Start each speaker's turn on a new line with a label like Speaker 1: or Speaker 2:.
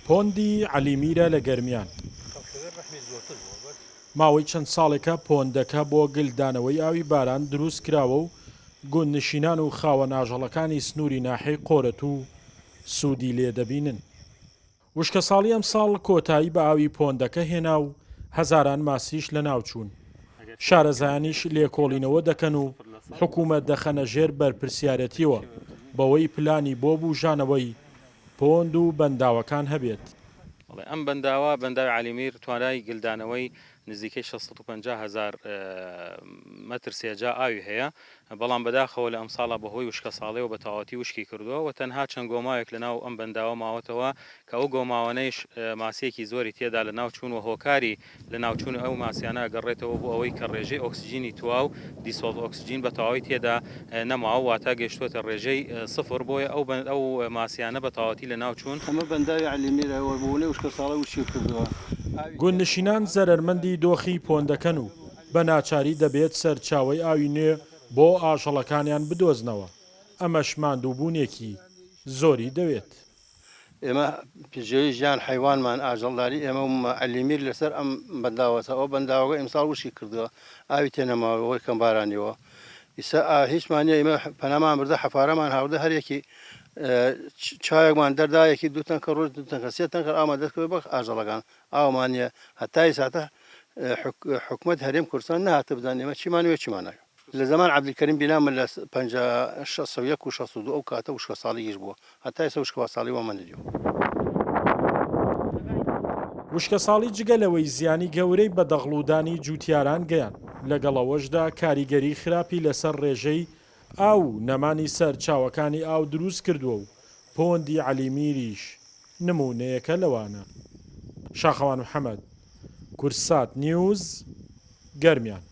Speaker 1: پۆندی عەلی میرە لە گەرمیان. ماوەی چەند ساڵێکە پۆندەکە بۆ گلدانەوەی ئاوی باران دروست کراوە و گوندنشینان و خاوەن ئاژەڵەکانی سنووری ناحیەی قۆرەتوو سوودی لێ دەبینن. وشکەساڵی ئەمساڵ کۆتایی بە ئاوی پۆندەکە هێنا و هەزاران ماسیش لەناوچوون. شارەزایانیش لێکۆڵینەوە دەکەن و حکومەت دەخەنە ژێر بەرپرسیارێتیەوە بەوەی پلانی بۆ بوژانەوەی پۆند و بەنداوەکان هەبێت.
Speaker 2: ئەم بەنداوە، بەنداوی عەلی میر، توانای گلدانەوەی نزیکەی 650 هەزار مەتر سێجا ئاوی هەیە، بەڵام بەداخەوە لە ئەمساڵا بەهۆی وشکەساڵیەوە بە تەواوەتی وشکی کردووە و تەنها چەند گۆماوێک لەناو ئەم بەنداوە ماوەتەوە کە ئەو گۆماوانەیش ماسییەکی زۆری تێدا لەناوچوون و هۆکاری لەناوچوونی ئەو ماسیانە ئەگەڕێتەوە بۆ ئەوەی کە ڕێژەی ئۆکسجینی تواو، Dissolved Oxygen، بە تەواوی تێدا نەماوە واتە گەیشتووەتە ڕێژەی سفر بۆیە ئەو ئەو ماسیانە بە تەواوەتی لەناوچوون.
Speaker 3: ئەمە بەنداوی عەلی میرە و بەبۆنەی وشکەساڵی وشکی کردووە.
Speaker 1: ئاوی گوندنشینان زەرەرمەندی دۆخی پۆندەکەن و بە ناچاری دەبێت سەرچاوەی ئاوی نوێ بۆ ئاژەڵەکانیان بدۆزنەوە، ئەمەش ماندووبوونێکی زۆری دەوێت.
Speaker 3: ئێمە پژێوی ژیان حەیوانمان ئاژەڵداری ئێمە و عەلی میر لەسەر ئەم بەنداوەسە ئەو بەنداوەگە ئیمساڵ وشکی کردووە ئاوی تێ نەماوە بەهۆی کەمبارانیەوە ئیسە هیچمان نیە ئێمە پەنامان بردە حەفارەمان هاوردە هەر یەکی چاوێکمان دەردا یەکی دوو تەنکە ڕۆژ دوو تەنکە سێ تەنکەر ئاومان دەستکەوێت بەخ ئاژەڵەکان ئاومان نیە هەتا ئی ساتە حکومەت هەرێم کوردستان نەهاتە بزانێ ئێمە چیمان وێ چیمان ناوێ. لە زەمان عەبدولکەریم بینا من لە پەنجا 61 و 62 ئەو کاتە وشکە ساڵی یش بووە هەتا ئێستا وشکە ساڵی وامان نەدیوە.
Speaker 1: وشکەساڵی جگە لەوەی زیانی گەورەی بە دەغڵودانی جووتیاران گەیاند، لەگەڵ ئەوەشدا کاریگەری خراپی لەسەر ڕێژەی ئاو و نەمانی سەرچاوەکانی ئاو دروست کردووە و پۆندی عەلی میریش نموونەیەکە لەوانە. شاخەوان محەمەد، کوردسات نیوز، گەرمیان.